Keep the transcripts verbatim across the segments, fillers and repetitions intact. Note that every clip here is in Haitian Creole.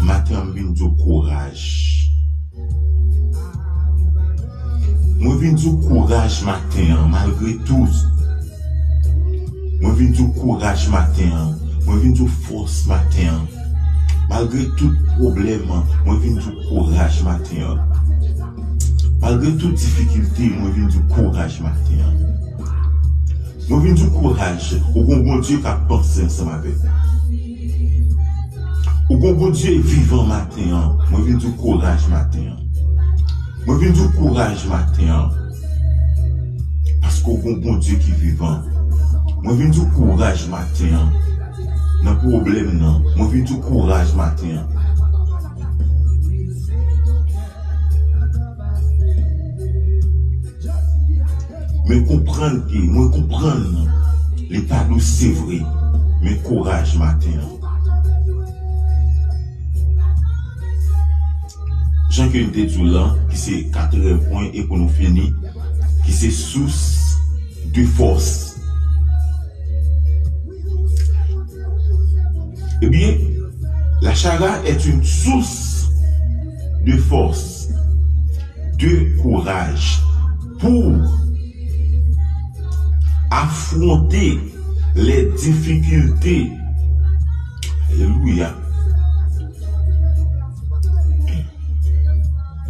Maten an, m vin di w kouraj. Mwen vin di w kouraj maten an, malgre tout. Mwen vin di w kouraj maten an. Mwen vin di w fòs maten an. Malgre tout pwoblèm, mwen vin di w kouraj maten an. Malgre tout difikilte, mwen vin di w kouraj maten an. Mwen vin di w kouraj, ou gon Bondye k ap panse ansanm avèk ou. Ou gon Bondye vivan maten an, mwen vin di w kouraj maten an. Mwen vin di w kouraj maten an. Paske w gon Bondye ki vivan. Mwen vin di w kouraj maten an. Nan pwoblèm nan, mwen vin di w kouraj maten an. Men konprann ke, mwen konprann li pa dous, se vre, men kouraj maten an. Jan ke n te di w lan, ki se katriyèm pwen e pou nou fini, ki se sous de fòs. Eh bien, la chara est une source de force, de courage pour affronter les difficultés. Alléluia.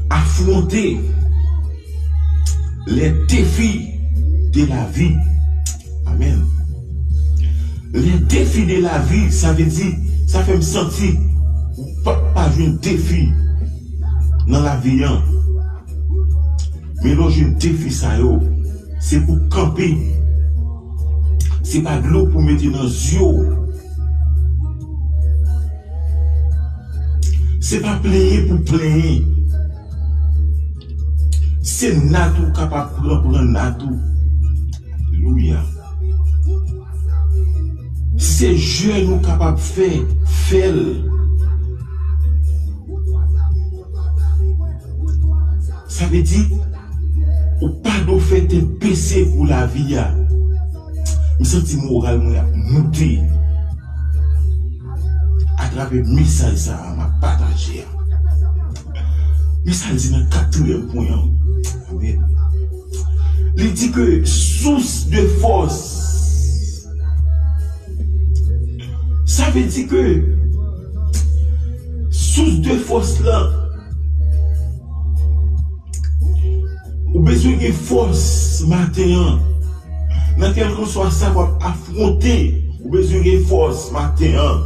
Affronter les défis de la vie. Amen. Les défis de la vie, sa vle di, sa fè m santi ou pa, pa jwenn defi nan lavi an. Men lè w jwenn defi sa yo, se pou kanpe. Se pa dlo pou mete nan zye w. Se pa plenyen pou plenyen. Se nat ou kapab pran, pran nat ou. Alelouya. Se jèn ou kapab fè, fè l. Sa vle di, ou pa dwe fè tèt bese pou lavi a. M santi moral mwen ap moute atravè mesaj sa a m ap pataje a. Men sa l di nan katriyèm pwen an. Amen. Li di ke sous de fòs. Sa vle di ke sous de fòs lan, ou bezwen gen fòs maten an. Nan kèlkanswa sa w ap afwonte, ou bezwen gen fòs maten an.